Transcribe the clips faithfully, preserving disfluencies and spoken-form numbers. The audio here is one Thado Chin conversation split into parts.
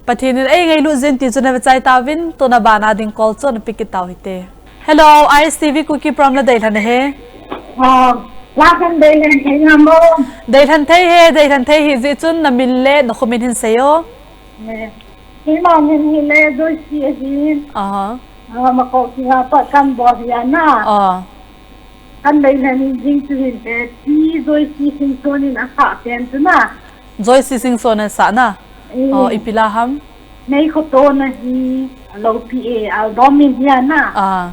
Pathen in eingailut jin ti chu navechai tauvin, tuna bana ding call chu napi kit tau hite. Hello, I S T V Kuki program la deilhen ahi. Ah, la kan deilhen thei ngam o. Deilhen thei ahi, deilhen thei ahi jeh chun namin le nakho min hin seiyo. Eh, keima min hi le Joyce ahi. Aha. Ah, Makok Kinga pa kan bol hi ana. Ah. Kan deilhen jing chu hinte, Pi Joyce Singson in asah pen chu na. Joyce Singson in asah na. Eh. Oh, ipi la ham? Nei kho to na hi, alopi e, album min hi ana. Ah.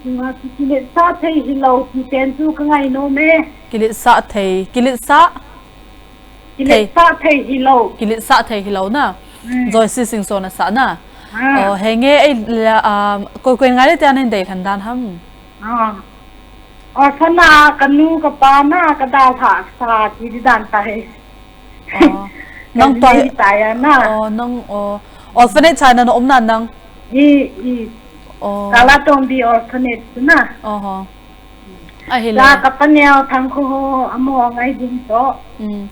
Nga ki kiletsah thei hilou ti pen chu ka ngai nom e. Kiletsah thei, kiletsah? Kiletsah thei hilou. Kiletsah thei hilou na. Hmm. Joyce Singson asah na. Ah. Oh, henge ei la, um, koi koi ngai le tia nahin deilhen dan ham. Ah. Orphan a kanu kapa na kadalhah sa ti di dan tahi. Oh. Nang pa hi. Taya na. Oh, nang, oh. Orphanage a na na um na nang. I, i. Oh. Kalatombi orphanage na. Oho. Ahile. Sa kapa neo thang kho ho amo ngai ding to. Mm.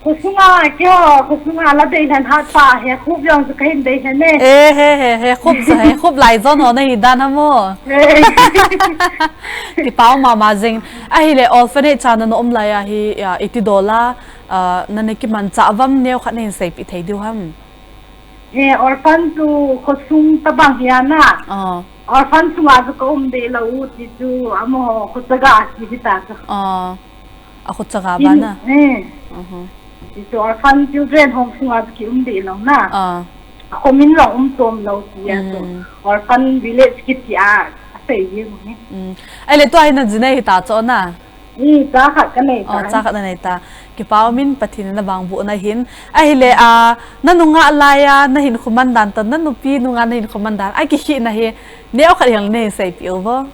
Khosunga keiho, khosunga la deilhen hat pa, hekhup jong chu kahin deilhen e. Eh, he, he, hekhup chu, hekhup lai jon ho nahi dan ham o. Eh. Kipa um mama jing. Ahile orphanage a na na um lai a hi, a, iti dola, a, nana kimanchah uvam neo khat nahin seipeh thei diu ham. Eh, orphan chu khosung tabang hi ana. Ah. Orphan sunga chu ka um deh lou u ti chu amaho khochaga ti hita chu. Ah. A khochaga ba na? Eh. Aha. Ti chu orphan children home sunga chu ki um deh lou na. Ah. A khomin long um chom lou ti a chu. Mm. Orphan village kiti a, asei jeng u hi. Mm. Ahile tua hi na jinei hita chu na. I, cha khat ka nei ta. Oh, cha khat na nei ta. Kipa um in Pathen in navangboh na hin. Ahile, a, na nungah lai a, na hinkho man dan toh, na nupi nungah na hinkho man dan. A kikhehna hi, neo khat hihen nahin seipeh uvo.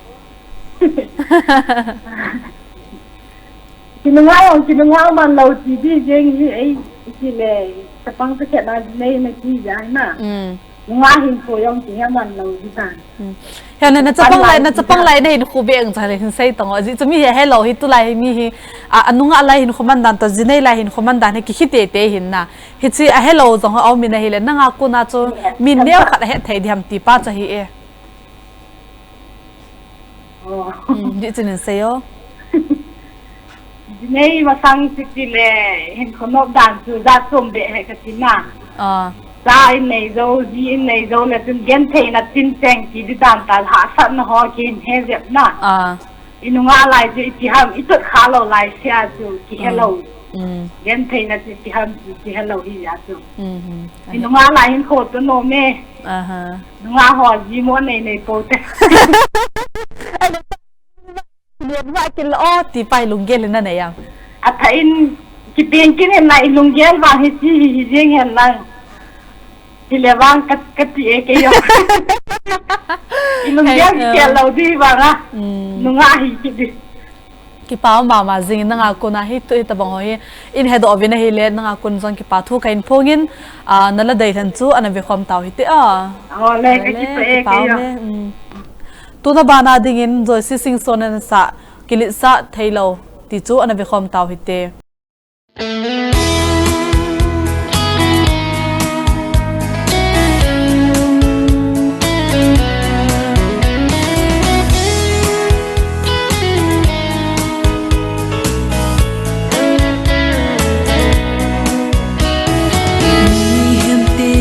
Kinungah jong, kinungah man lou ti di jeng hi, ei, kile, chapang cha khat na nei na ti ja na. Mm. Nungah hinkho jong kihe man lou di tan. Hmm. Hia na, na chapang lai, na chapang lai na hinkho beh ang cha le hin sei tong o. Ajeh chu mi hi helou hi tulai hi mi hi, a, anungah lai hinkho man dan toh, jinei lai hinkho man dan hi kikhe tei tei hin na. Hiche a helou jong ho aum in ahile, nanga kona chu mi neo khat ahet thei di ham ti pa chu ahi e. Oh. Hmm, di chu nin sei o. Jinei masang chu kile, hinkho nop dan chu jat chom beh ahi kati na. Ah. Cha in nei jou, ji in nei jou le chun gentheina tincheng ti di dan ta hahsatna ho kihin he jep na. Ah. I nungah lai chu ipi ham, i chot kha lou lai sia chu kihe lou. Mm. Gentheina chu ipi ham chu kihe lou hi ja chu. Mm-hmm. I nungah lai hinkho chu nom e. Aha. Nungah ho ji mo nei nei pou te. Lien va kil o ti pa hi lunggel in na nei am. Athah in kipeng kit in na i lunggel vang hi ti hi hi jeng hen lang. Hile vang ka, kati e kei jong. I lunggel kikeh lou di vang a. Mm. Nungah hi kit di. Kipa um mama jing in nanga kona hi tu hi tabang ho hi. In hedoh uvin ahile nanga kon jong kipa thu kahin phong in, a, na la deilhen chu ana vekhom tau hite a. Oh, le, ka kile, kipa e, kipa kei um e. Mm. Tuna bana dingin Joyce Singson in asah, Kiletsah Theilou, ti chu ana vekhom tau hite. Mihem te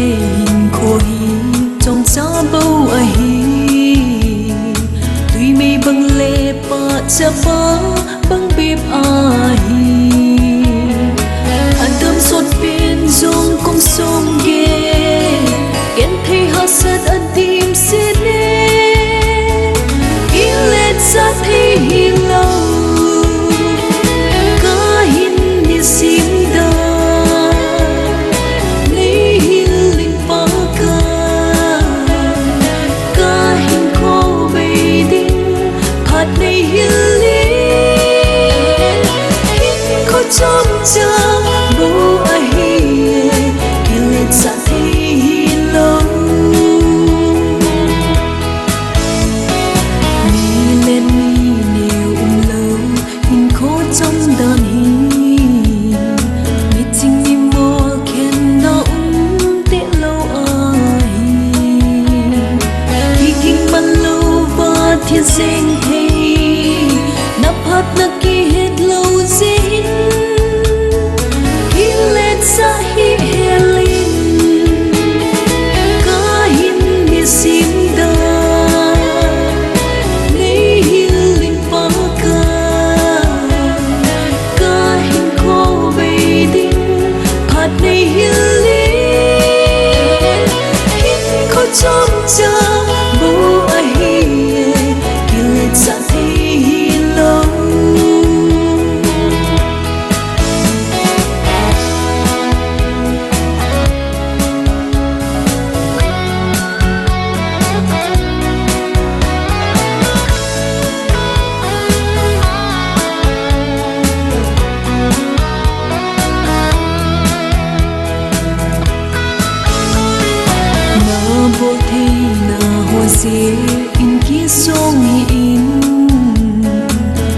hinkho hi chomcha bou ahi. Tui mei bang le pahcha pa bang bep ahi. Chomcha bou ahi, kiletsah thei hilou. Na bolthei na ho jeh in kisong hi in,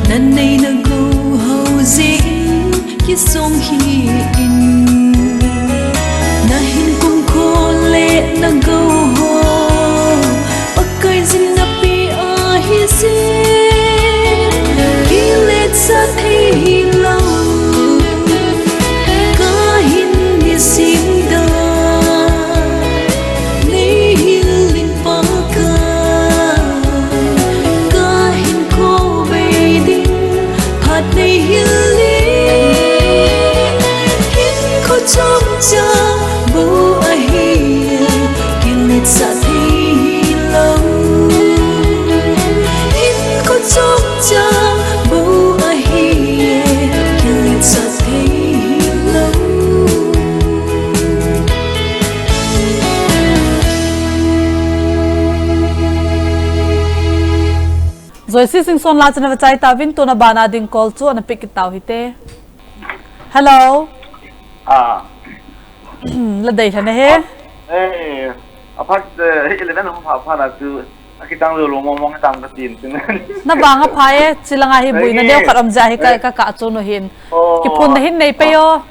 na nei na gou ho jeh in kisong hi in, na hin kumkho le na gou ho, Pakai jin na pe ahi jeh, kiletsah thei hilou. Ka hin nisim da, nei hil in Pakai, ka hin kho bei ding, phat nei hil in, hinkho chomcha bou ahi, kiletsah thei hilou. Hinkho chomcha bou ahi, kiletsah thei hilou. Joyce Singson la chu na va chai tauvin, tuna bana ding call chu ana pick kit tau hite. Hello. Ah. La dei lhon ahi. Eh, aphat, eh, eleven hung pha pha na chu, akitang jou lou mong mong tam ka tin tin. Na vang apha e, chilanga hi buina deu khat um jeh hi ka, ka kah chu nu hin. Oh. Kiphun na hin nei pei o.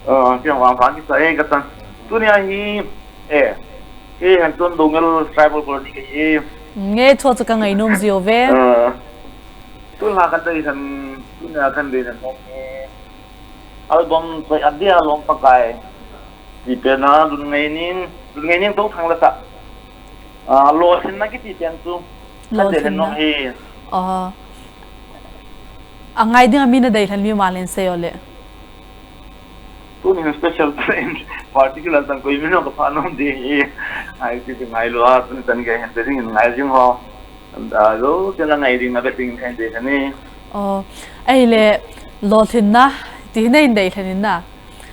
Oh, kei vang pha kisa e ka tan. Tunia hi, eh, kei han chun Doungel Tribal Colony ka hi. Nge chu chu ka ngai nom jiu ve. Eh, tun la ka dei lhon, tunia ka dei lhon mong e. Album choi adia lom Pakai. Ti pen a, Lungngaining, Lungngaining Touthang la sa. Ah, Lolhinna kiti pen chu. Lolhinna. Ka dei lhon nom hi. Oh. Angai ding a mi na dei lhon mi ma len sei o le. Tunin special train, particular tang koi min ka pha nom ding hi. Ai ti ti ngai lou a, tun tan kei hin te ding ngai jing ho. An da lo, ti la ngai ding na be ding kei te ni. Oh, ahile, lolhinna, ti hi na hin dei lhon in na.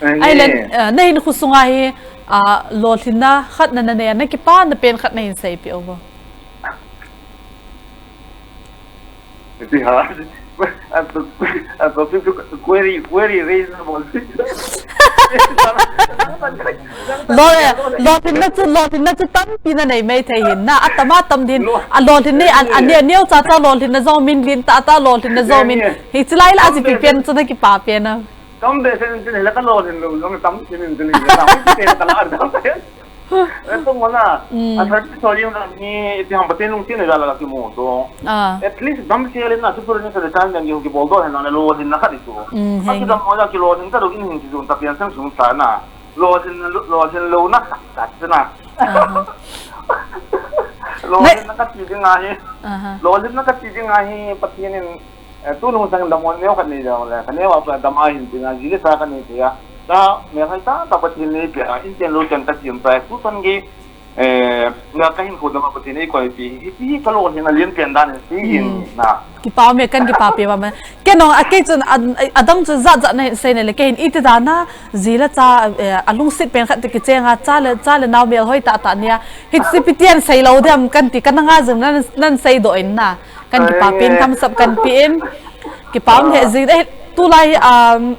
Ai ni. Ahile, eh, na hinkho sunga hi, ah, lolhinna khat na na nei a, na kipa na pen khat na hin seipeh o. Iti ha. An to, an to, query, query reasonable. Lo, eh, lolhinna chu, lolhinna chu tampi na nei mai thei hin na, atam atam din, lo, a lolhin nei, an, eh, an neo cha cha lolhinna jong min lin ta ta lolhinna jong min. Eh, eh. Hichi lai la a chi pi pen chu na kipa pen a. Tam behseh in tin, hila ka lolhin lou jong tam behseh in tin, hila tam behseh in ka la dam. Eh, tu mo na. Mm. A thirty sorry na ni, iti ham Pathen lungset na jal a la kimu to. Ah. At least damsel in na, supernatural talent jong kibol doh hen na, lolhinna khat itu. Mm, a kidam mo la kilolhin ta lou in hin kijun ta pian sang sung ta na. Lolhin, lolhin louna khat khat na. Aha. Lolhinna khat ti ding ahi. Aha. Lolhinna khat ti ding ahi, Pathen in Eh, tun hung sang dam o neo khat nei jong le, ka neo a pa dam a hin tina, ji le sa ka nei thei a. Ka, melhoi tah tah Pathen in eipeh a, in chen lou chen ka chem tai, tu chan gei, eh, na ka hinkho dam a Pathen in eikoipi, hiti hi ka lolhin a lian pen dan in, ti hin na. Kipa me kan kipa pe ba me. Kei nong a kei chun a, a dang chun jat jat na hin sei na le, kei hin iti dan a, ji le cha, eh, a lungset pen khat te kicheng a, cha le, cha le nao melhoi tah tah nia. Hichi pi tian sei lou dem kan ti, kan nga jing nan, nan sei doh in na. Kan kipa pen, thumbs up kan pe in. Kipa um lheh jing. Eh, tulai, um,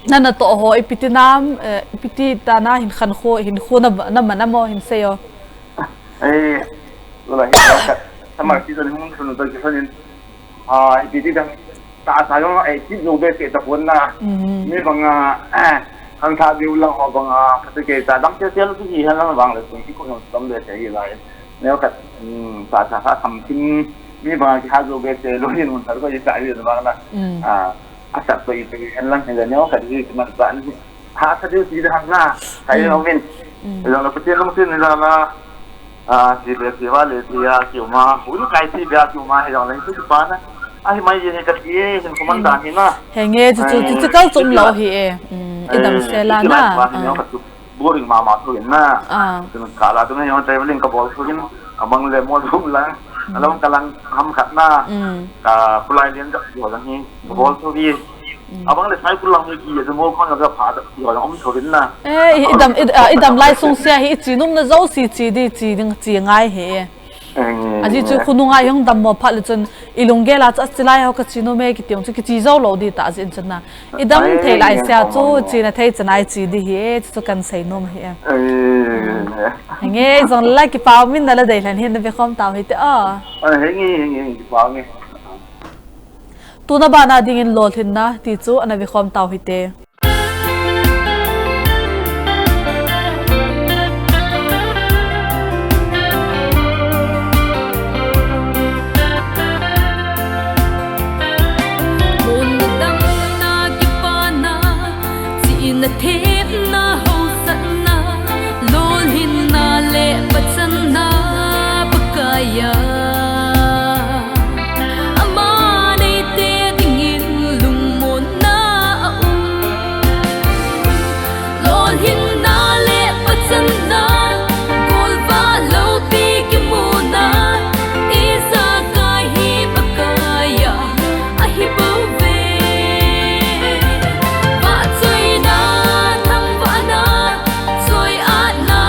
nana toh ho, ipi ti nam, eh, ipi ti dan a hin khankho, hinkho na, na man a mo, hin sei o. Eh, tulai hi, summer season hung sun to kisan in. Ah, ipi ti dan. Tahsa jong, eh, kit jou behseh tapon na. Mhm. Mi banga, eh, khangthah diu lang ho banga, phatah kei ta dam sel sel tu hi hen lang vang le, kum ki ko jong tam behseh hi lai. Neo khat, um, sa, sa, sa, sam thim, mi bang ki ha jo be se, lo yin mun thar ko yi sa yi bang la. Mm. Ah, a sat to yi te hen lang, hen neo khat yi ki man sa ni. Ha sa diu ti da na, kai lo min. Mm. Jong la Pathen lungset ni la la. Ah, ti be ti va le ti ya ki ma, hu ni kai ti be ki ma, he jong la ti pa na. A hi mai ye ka ti, hin ko man da hi na. He nge chu chu, chu, chu kal chum lo hi e. Mm, i dam se la na. Neo khat chu. boring mama thu in na. Ah. Tun kala tun hi traveling ka bol thu in, abang le mo lum lang. Alam ka lang ham khat na. Mm. Ka kulai lian jak ho lang hi ka bol thu hi. Abang le sai kulang hi ki, mo kon ka pha da ho lang um thu in na. Eh, i dam, i, ah, i dam lai sung sia hi i chi nom na jo si chi di chi ding chi ngai hi. Ajeh chu khonung a hung dammo phat le chun i lunggel a chu achi lai ho ka chi nom e kiti jong chu kichi jou lou di ta jeh in chun na. I dam thei lai sia chu chi na thei chan a i chi di hi e, chu chu kan sei nom hi e. Henge, jong la kipa um in na la deilhen hin na ve khom tau hite o. Henge, henge, kipa nge. Tuna bana dingin lolhinna ti chu ana ve khom tau hite. Mun dang na kipana, chihna themna hausatna, lolhinna le pachanna Pakaiya. Ama neite dingin lungmonna a um. Lolhinna le pachanna, golvah loupi kimuna, ijakai hi Pakaiya ahi bouve. Vahchoina, thangvahna, choiatna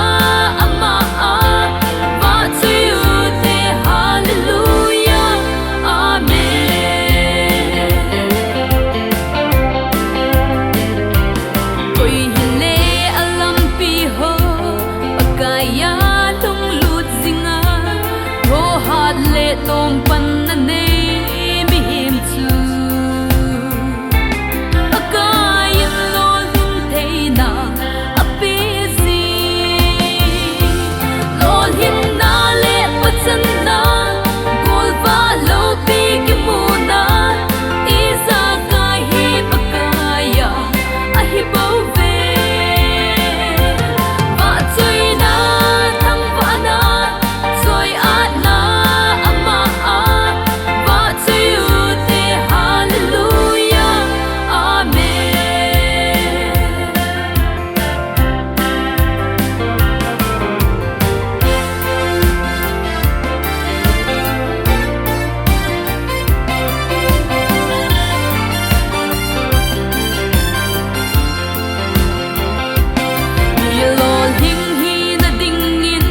ama a vahchoi ute, Hallelujah, Amen. Koi hile alampi ho Pakaiya lunglut jinga, thohhat le lompanna nei mihem chu Pakaiyin lolhin theina ape ji. Lolhinna le pachanna, golvah loupi kimuna, ijakai hi Pakaiya ahi bouve. Vahchoina, thangvahna, choiatna ama a vahchoi ute, Hallelujah, Amen. Milolhing hina dingin,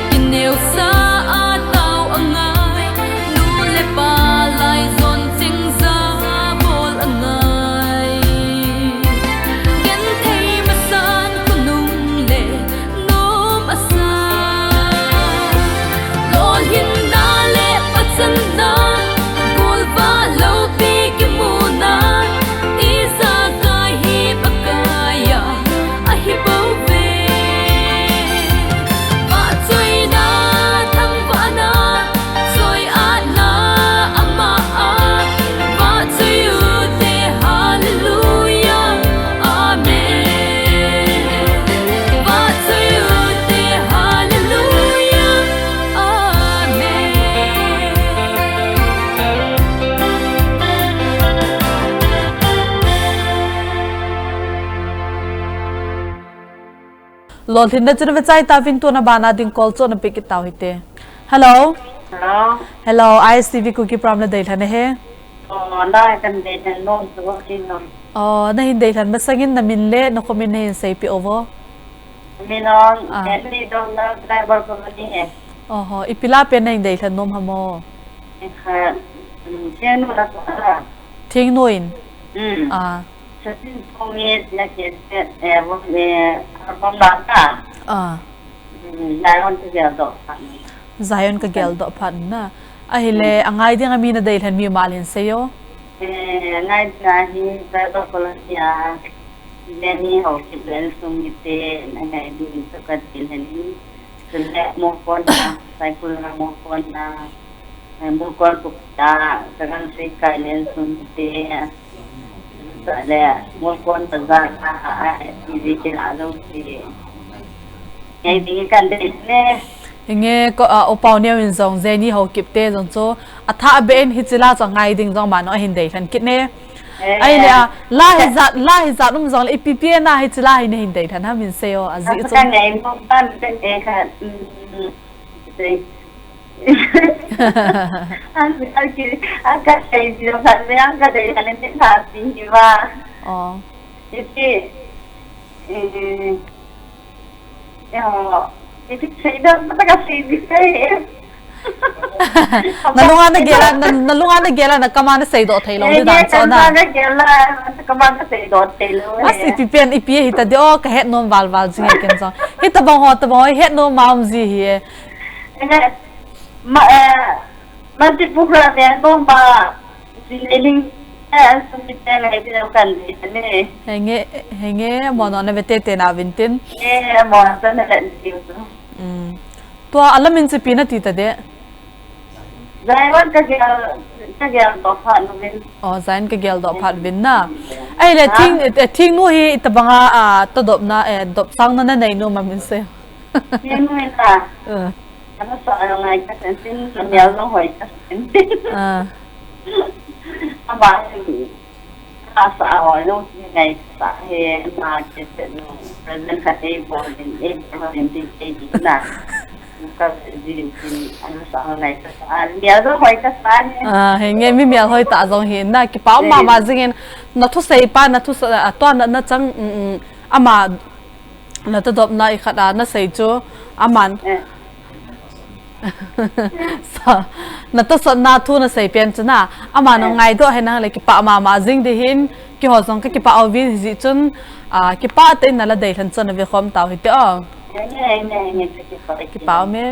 kineosa a tao angai, nu le pa laijon chengja bol angai. Genthei masan khonung le nom asa. Lolhinna le pachanna, golvah loupi kimuna, ijakai hi Pakaiya ahi bouve. Vahchoina, thangvahna, choiatna ama a vahchoi ute, Hallelujah, Amen. Vahchoi ute, Hallelujah, Amen. Lolhinna chun ve chai tauvin, tuna bana ding call chu ana pick kit tau hite. Hello. Hello. Hello, I S T V Kuki program na deilhen ahi. Oh, na kan deilhen nom chu, Kuki nom. Oh, na hin deilhen masangin na min le na khomin na hin seipeh uvo. Min ong, ah. Henry Dongna, Tribal Colony e. Oho, ipi lah a pen na hin deilhen nom ham o? Ikha, um, Thingnu la sa. Thingnu in? Hmm. Ah. Sachin Thongni na kien, eh, eh, album la ta. Ah. Hmm, Zion ka geldoh phat. Zion ka geldoh phat na. Ahile, hmm, angai ding a mi na deilhen mi um a le hin seiyo. Eh, angai ding a hi Tribal Colony a Jenny Haokip le insung mite, angai ding chu ka deilhen in. Chule Mongkon a, Saikul a Mongkon a, eh, Mongkon Kuki a, Sagang Seikai le insung mite. Chule Mongkon Bazar a, a, a, T V kila jouse. Ngai ding kan deilhen e. Hinge ko, ah, U Paoneo in jong, Jenny Haokip te jong chu, athah beh in hiche la chu angai ding jong amanu ahin deilhen kit e. Eh, ai le a, la hi zat, la hi zat um jong le, ipi pi na hi chi la hi nei hin dei than ha min sei o, a zi chu. Ka ngai mo pan pen e kha, mm, sei. An, an ki, an ka sei di lo kha, an ka dei kha le min tha si hi va. Oh. Iti, eh, Yo, iti sei da, mata ka sei di sei. Na lunga na gel a, na, na lunga na gel a, na kama na seidoh thei lou di dan chu na. Kama na gel a, kama na seidoh thei lou. Mas ipi pen, ipi hi ta di o, ka het nom val val jing e ken jong. Hi ta bang ho, ta bang ho, het nom ma um ji hi e. Ene, ma, eh, Manipur a ven bom ba, Jinling, eh, an sum ni pen ai ti lo kan ni ne. Henge, henge, mo no na ve te te na vin tin. Eh, mo na na len ti u. Mm. Tua alamin chi pi na ti ta de. Zion ka gel, ka gel doh phat nu vin. Oh, Zion ka gel doh phat vin na. Ai le thing, eh, thing nu hi tabanga, ah, ta dop na, eh, dop sang na na nei nu ma min se. Thing nu na. Eh. Ana sa a ngai ka sen tin, na mial no hoi ka sen tin. Ah. Ama hin, a sa a hoi no, ngai sa he, ma ke sen no, present ka te bol din, e bol din tin, e din na. Ka din tin, ana sa a ngai ka sa, mial no hoi ka sa he. Ah, he nge mi mial hoi ta jong hi na, kipa um mama jing in, na thusei pa, na thusa, a tua na, na chang, mm, mm, ama, Na tadopna i khat a na sei chu, aman. Eh. Sa, na tasotna thu na sei pen chu na, aman, eh, ngaidoh hen nang le kipah mama jing di hin, kihou jong ka kipah uvin hijeh chun, ah, kipah tah in na la deilhen chu na vekhom tau hite o. Eh, eh, eh, eh, kipah, kipah. Kipah ume.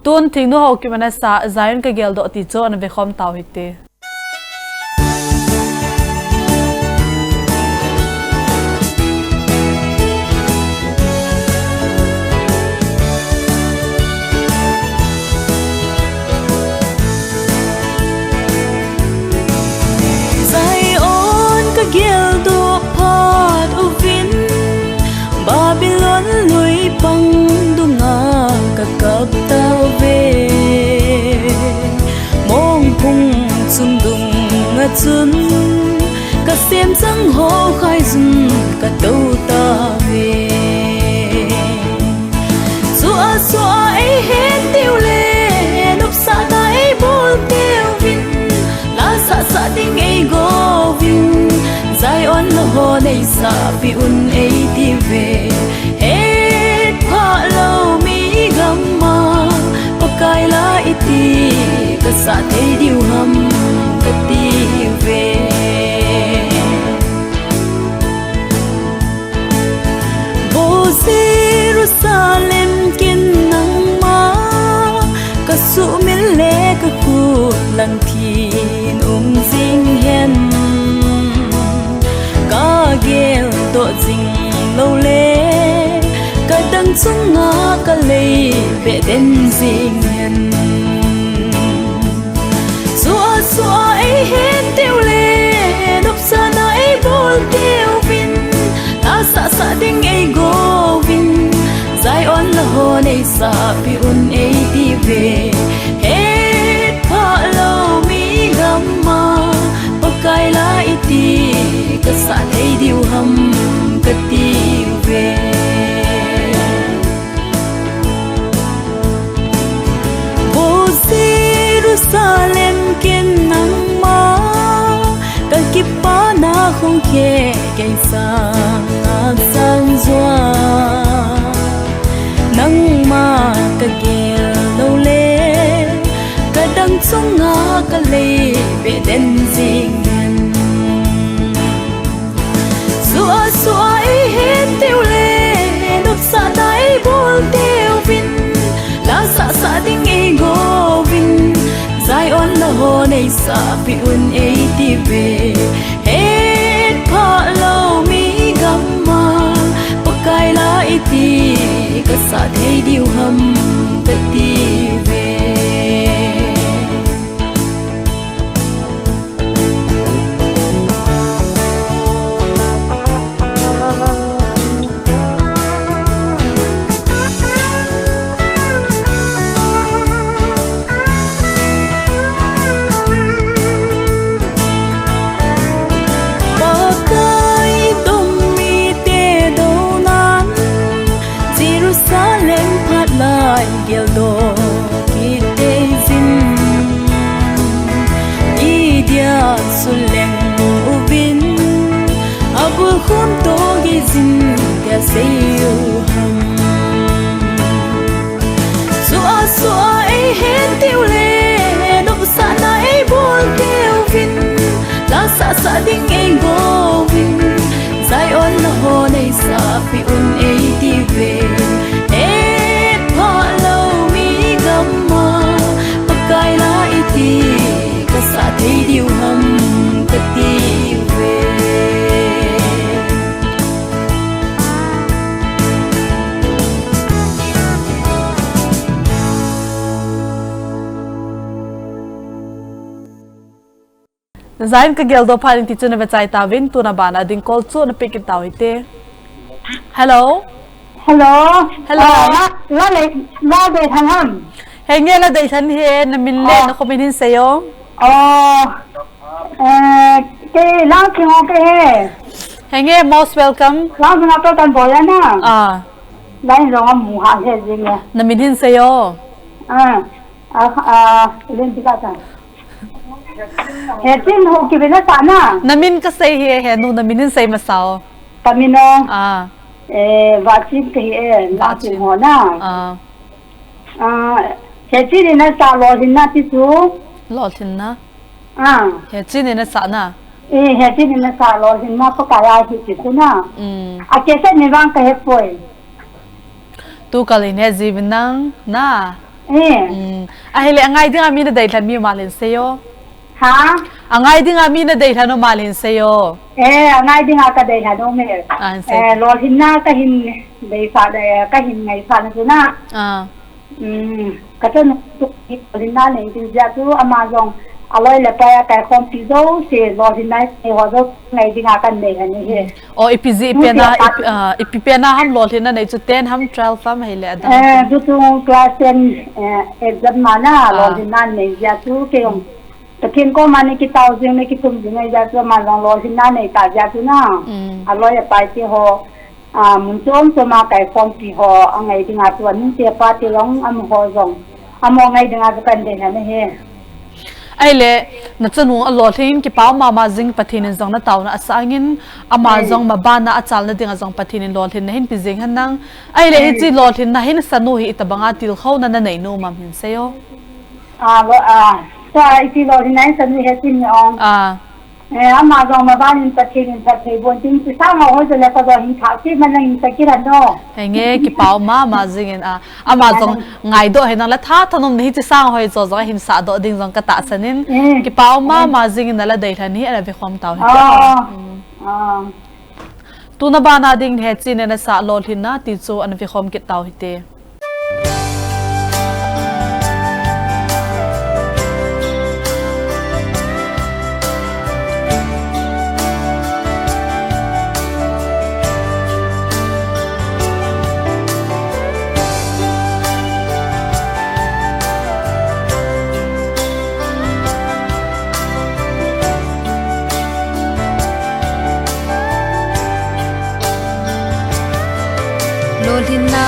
Tun thingnu Haokip in ana sa, Zion ka geldoh ti chu na vekhom tau hite. Zion ka geldoh phat uvin, Babylon lui pang dunga ka kap tauve. Mongphung chung dunga chun ka semchang ho khaijun ka tou tauve. Chua chua ei het diu le, nopsahna ei bol diuvin, la sahsah ding ei gouvin, Zion lou ho nei sahpeh un ei tiuve. Hetphah lou mi gam a, Pakai la iti ka sah thei diu ham ka tiuve. Vo Jerusalem, ken nangma ka suhmil le ka khut lang thin um jing hen. Ka geldoh jing lou le ka dang chunga ka lei beh den jing hen. Chua chua ei het diu le, nopsahna ei bol diuvin, la sahsah ding ei gouvin, Zion lou ho nei sahpeh un ei tiuve. Hetphah lou mi gam a, Pakai la iti ka sah thei diu ham ka tiuve. Vo Jerusalem, ken nangma ka kipana khong khe kei sang a sang jua. Nangma ka gel lou le, ka dang chunga ka lei beh den jing hen. Chua chua ei het diu le, nopsahna ei bol diuvin, la sahsah ding ei gouvin, Zion lou ho nei sahpeh un ei tiuve. Hetphah lou mi gam a, Pakai la iti ka sah thei diu ham ka tiuve. Saleng phat lai geldoh kit tei jin, idia suleng uvin, abul khum to gei jin, tia sei u ham. Sua sua ei hen tiu le, nopsahna ei bol tiu vin, la sa sa ding ei go vin, Zion na ho nei sa pi un ei ti ve. E pha lo mi gam ma, Pakai la iti ka sa thei diu ham ka ti ve. Zion ka geldoh phat in ti chu na ve chai tauvin, tuna bana ding call chu na pick in tau hite. Hello? Hello? Hello? Ah, la, la le, la de than ham. Henge la de than he, na min le, ah, na khomin hin sei o. Oh. Eh, ke lang thing o ke he. Henge, most welcome. Lang thing o to tan boya na. Ah. Lai zong a mu ha he jing ya. Na min hin sei o. Ah. Ah, ah, len ti ka ta. He chin ho ki ve na sa na. Na min ka sei he, he nu na min hin sei masa o. Ka min o. Ah. Eh, Vachin ka hi e, Vachin. Vachin ho na. Ah. Ah, he chin ni na sa lolhinna ti chu. Lolhinna. Ah. He chin ni na sa na. Eh, he chin ni na sa lolhinna Pakai a hi ti chu na. Mm. A ke sa ni vang ka he poi. Tu kal in he ji vin nang na. Eh. Mm. Ahile angai dinga mi na dei lhan mi ma lin sei o. Ha? Angai dinga mi na dei lhan o ma lin sei o. Eh, angai dinga ka dei lhan o me. Ah, sei. Eh, lolhinna ka hin dei sa le, ka hin ngai sa na chu na. Ah. Mm. Ka chanu tu hi lolhinna nei ding jia chu ama jong aloi le pai a kai khompi jouse lolhinna nei ho jouse ngai dinga kan nei lhan hi. O, ipi ji, ipi pen a, ipi, ah, ipi pen a ham lolhinna nei chu, ten ham, twelve ham, ahile adang? Eh, tu tu class ten, eh, exam ma na, ah, lolhinna nei jia chu kei jong. Pathen koma nei kitao jing, nei kithum jing ngai jia chu ama jong lolhinna nei ta jia chu na. Mm. Aloi apai te ho. Ah, mun chom chom a kai khompi ho, angai dinga chu anu te pa te jong, amaho jong. Amaho ngai dinga chu kan dei lhan hi. Ahile, na chanu a lolhin kipa mama jing Pathen in jong na taona asang in, ama, eh, jong mabana achalna dinga jong Pathen in lolhinna hin pe jing hen nang. Ahile, eh, hiche lolhinna hin sa nu hi itobanga tilkhouna na nei nom am hin sei o. Ah, lo, ah, sa iti lolhinna hin sa nu hi tin ong. Ah. Eh, ama jong maban in Pathen in phatthei bon tin, ti sang a hoi le ka jong hin thah si man hin sa kit lhan o. Henge, kipa mama jing in a. Ama jong ngaidoh hen nang la tha thanom na hiche sang hoi chu jong hin sah doh ding jong ka tahsan in. Eh. Kipa mama jing in na la dei lhan hi, ana ve khom tau hi. Ah. Mm. Ah. Tuna bana ding he chin ni na sa lolhinna ti chu ana ve khom kit tau hite. Lolhinna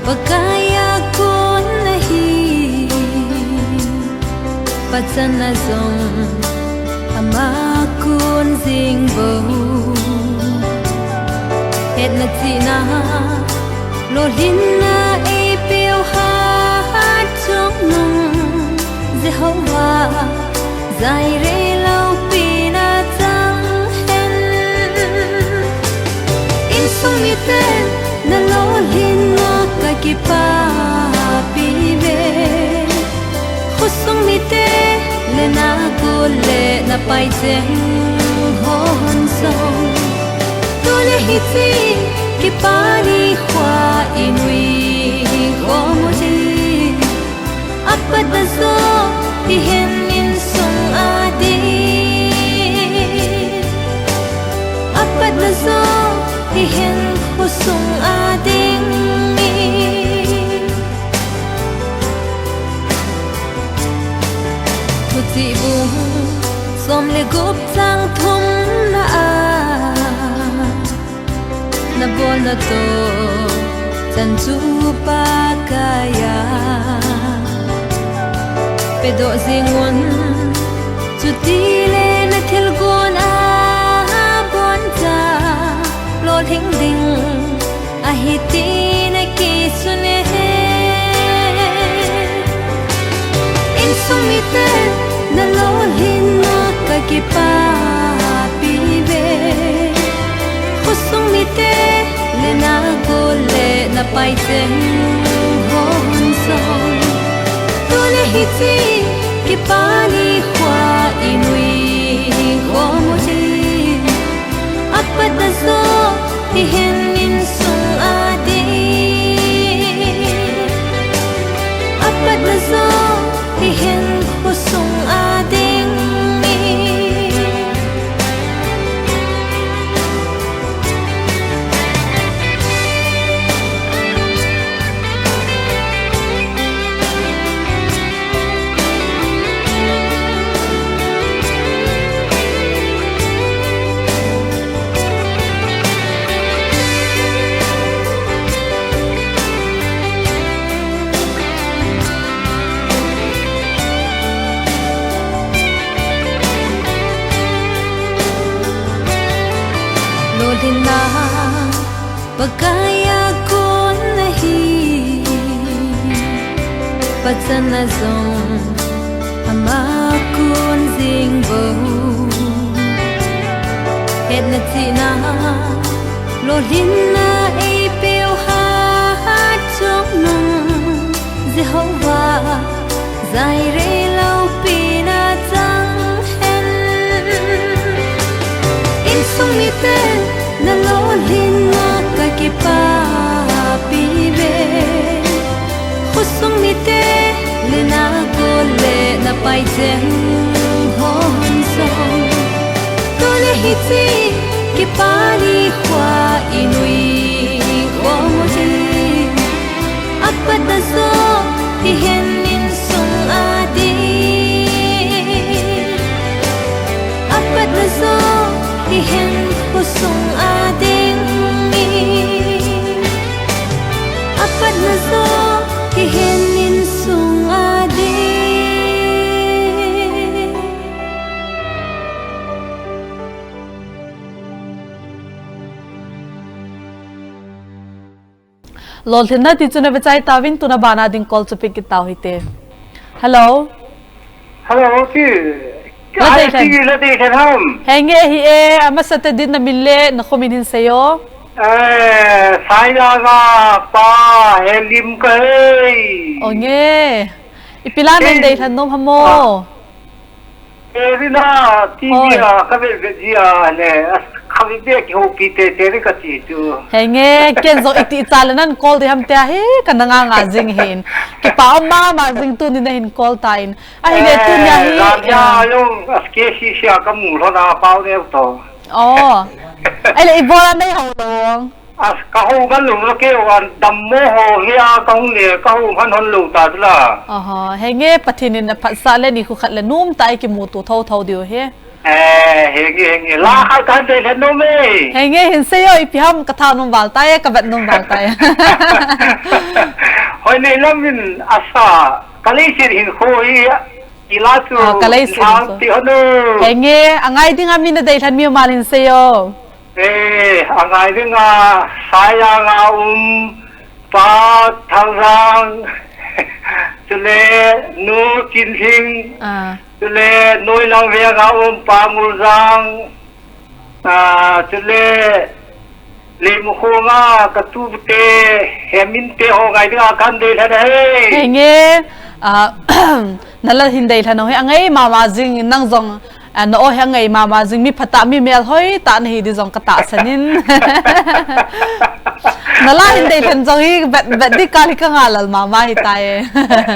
Pakai a kon ahi, pachatna jong ama kon jing bou. Hetna chihna, lolhinna eipeu hat chungnung Jehovah Jireh loupina chang hen. Insung mite na lolhinna ka kipapi ve. Khosung mite le na gol le na pai cheng hon jong. Tu le hiche kipa nikho a i nui khom u hi. Apatna jo hihen insung a ding. Apatna jo hihen khosung a ding. Thuchih bung som le gup chang thumna a, na bolna toh Chan chu Pakaiya pedoh jing un, chutile na thilgon a boncha lolhing ding ahi ti na kisun e. Insung mite na lolhinna ka kipapi ve. Khosung mite le na gol le na pai cheng hon song. Tule hiche kipa nikho i nui khom u hi. Apatna jo hihen insung a ding. Apatna jo hihen khosung a ding. Lolhinna Pakaiya kon ahi, pachatna jong ama kon jing bou. Hetna chihna, lolhinna eipeu hat chungnung, Jehovah Jireh loupina chang hen. Insung miten na lolhinna ka kipapi ve. Khosung mite le na gol le na pai cheng hon song. Tule hiche kipa nikho i nui khom u hi. Apatna jo hihen insung a ding. Apatna jo hihen khosung a ding. Apatna jo hihen insung a ding. Lolhinna ti chu na vechai tauvin, tuna bana ding call chu pick kit tau hite. Hello. Hello, ti. La dei khan. Ti la dei khan ham. Henge hi e, amasa tah in na min le na khomin hin seiyo. Eh, Sailanga pa Helim kahi. Onge. Ipi la na dei khan nom hamo. Ah. Eh, Rina, T V a, ka vet vet jia le, ka vet vet kihoupi tete ri ka ti tu. Henge, ken jong iti cha le nan call di ham tia hi, ka na nga nga jing hin. Kipa um mama jing tuni na hin call ta in. Ahile tunia hi, eh, jong, as K C C a ka mu lhon a pau neu to. Oh. Ahile i bol a nei ho lo. As ka hou ngal lou lo keu a dammo ho hi a ka hung le ka hou ngan hon lou ta chu la. Oho, henge Pathen in aphatsah le nikho khat le nom tah a i kimuto thotho diu hi. Eh, henge, henge. La khat kan dei le nom e. Henge hin seiyo ipi ham ka tha nom val tai, ka vet nom val tai. Hoi nei lam in asa, ka leiset hin kho hi i la chu. Ah, ka leiset hin kho. Ti hon o. Henge, angai ding a mi na dei lhan mi mal hin seiyo. Eh, angai ding a, Sailanga um, Pa Thangjang, chule Nu Kinhing, ah, chule Noilang Veng a um, Pa Nguljang, ah, chule Leimakhong a ka tute, Hemin te ho ngai ding a kan dei lhan ahi. Henge, ah, na la hin dei lhan ho hi angai mama jing nang jong. Ah, na o hi angai mama jing mi phatah mi melhoi tah na hi di jong ka tahsan in. Na la hin dei lhan jong hi vet, vet di kal hi ka ngalal mama hi tai.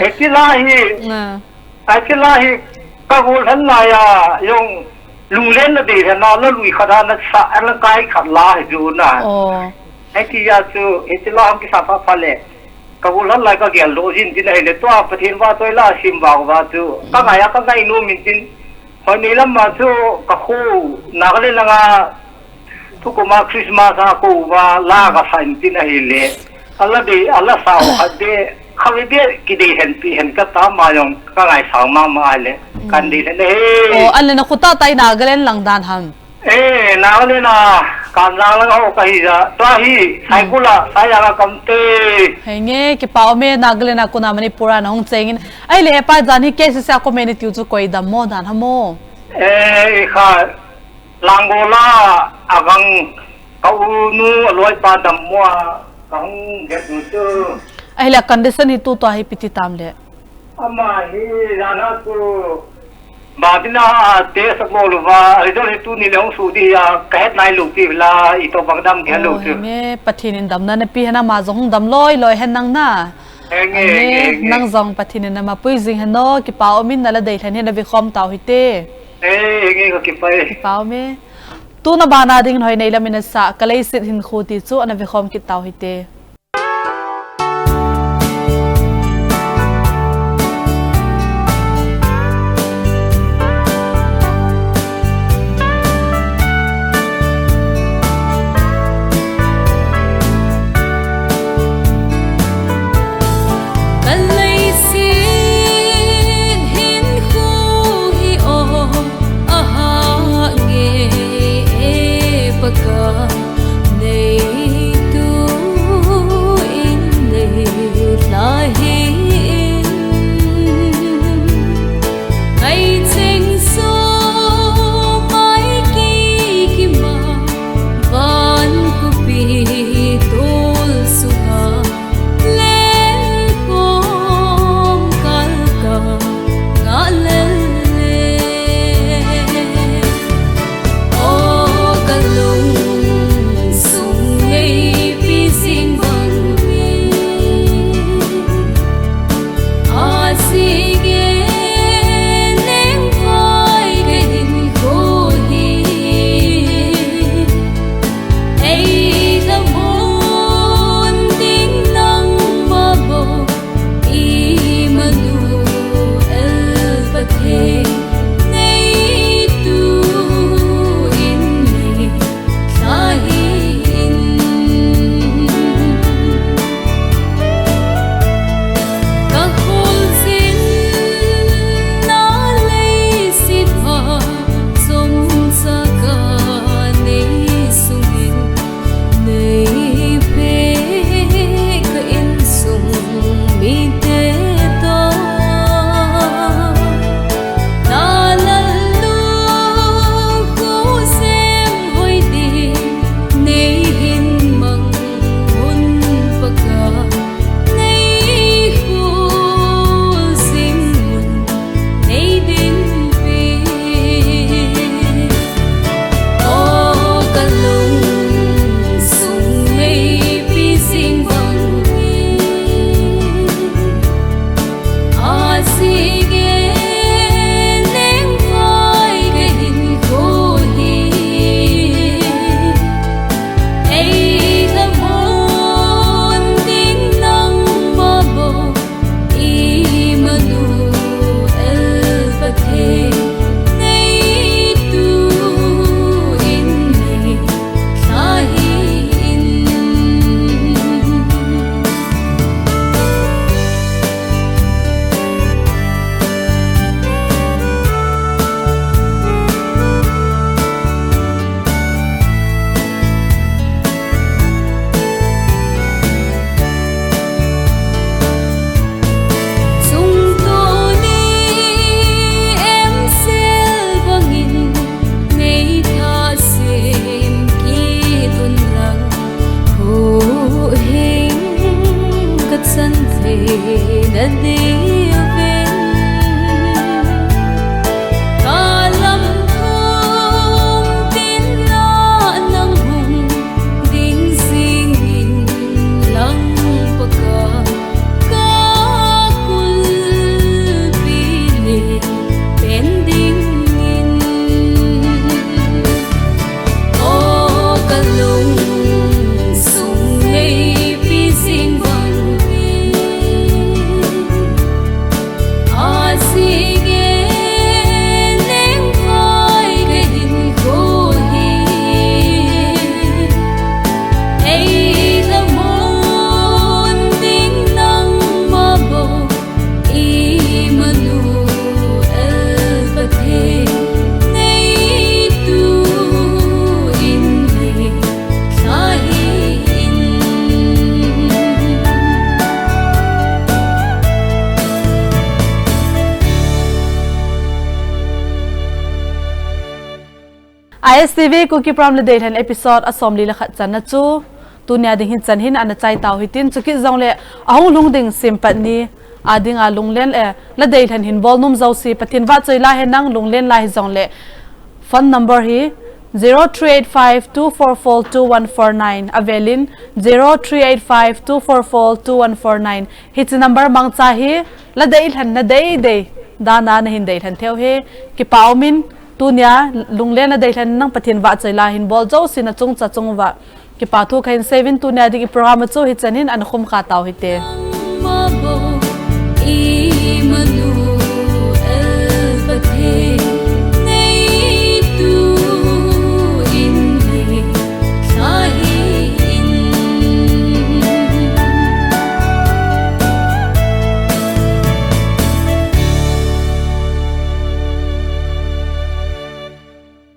Hiti la hi. Ah. Hiti la hi ka gol lhan lai a jong lunglen na dei lhan a la lui khat a na sa a na kai khat la hi ju na. Oh. Hiti a chu, hiti la ham kisa pha pha le. Ka gol lhan lai ka gel doh jin tin ahile tua Pathen vahchoi la sim vang uva chu. Ka ngai a ka ngai nom in tin. Hoi nei lam a chu ka kho Nagaland langa thukum a Christmas a kou uva la ka sa in tin ahile. Ala dei, ala sao khat de, khavi de, kidei hen pi hen ka ta ma jong ka ngaisang mama le, kan dei hen he. O, ale na khuta tai Nagaland lang dan ham. Eh, Nagaland a, Kamjang lang ho ka hi ja, tua hi, Saikul a, Saijang a kam te. Henge, kipa ume, Nagaland a kona Manipur a na hung chengin. Ahile hepa jan hi K C C a comment i tiu chu koi dammo dan ham o. Eh, i kha, Langol a, agang, ka u nu, a loipa dammo a, ka hung get nu chu. Ahile condition hi tutua hi ipi ti tam le. Ama hi, jana chu, Ba tina a test abol uva, result hi tuni le hung soh ding a, ka het nai lou pi la, itobang dam kihe lou pi. Henge, Pathen in damna napeh hen, ama jong hung dam loi loi hen nang na. Henge, henge, henge. Nang jong Pathen in nama pui jing hen o, kipa umin nala dei lhen hi na vekhom tau hite. Eh, henge, ka kipah e. Kipa ume. Tuna bana ding hoi nei lam in asah, ka leiset hinkho ti chu ana vekhom kit tau hite. Ka leiset hinkho hi o, aha nge e Pakai. Neitu in neilha hi in, ngai cheng so mai ki kima, van kupi tol sunga, lel kom kal ka ngah lel le. O ka lungsung neipi jing bangin, a sige neng vai ka hinkho hi. Ei lhamon ding nangma bou, Immanuel Pathen, neitu in neilha hi in. Ka kholzinna leiset a, chomcha ka nei sungin, nei peh ka insung mite toh, na lalnu kho sem hoi ding, nei hin mang un Pakai, nei kho sing un nei ding pi. O ka lungsung neipi jing bangin, a sige neng vai ka hinkho hi. Ei lhamon ding nangma bou, Immanuel Pathen, neitu in neilha hi in. Sungtoni em sel bangin, nei thasem kit un lang, huhhing ka chan thei na diuvin. Ka lam thum tin a nang hung ding jingin lang Pakai, ka kulpi len pen dingin. O ka lungsung neipi jing bangin, S T V Kuki Program Ladeilhen episode asomli le khat channa chu tunia ding hin chan hin ana chai tau hitin, chukit jongle ahung lhung ding Simpat ni a dinga lunglen, eh, Ladeilhen hin bol nom jouse Pathen vahchoi la hen lang, lunglen la hijongle phone number hi zero three eight five two four four two one four nine, avelin zero three eight five two four four two one four nine. Hiche number mangcha hi Ladeilhen nadei dei dan a nahin deilhen theiu hi. Kipa umin, tunia lunglen Ladeilhen nang Pathen vahchoi la hin bol jouse nachung chachung uva kipa thu kahin seiyuvin, tunia ding i program chu hichan hin ana khum kha tau hite.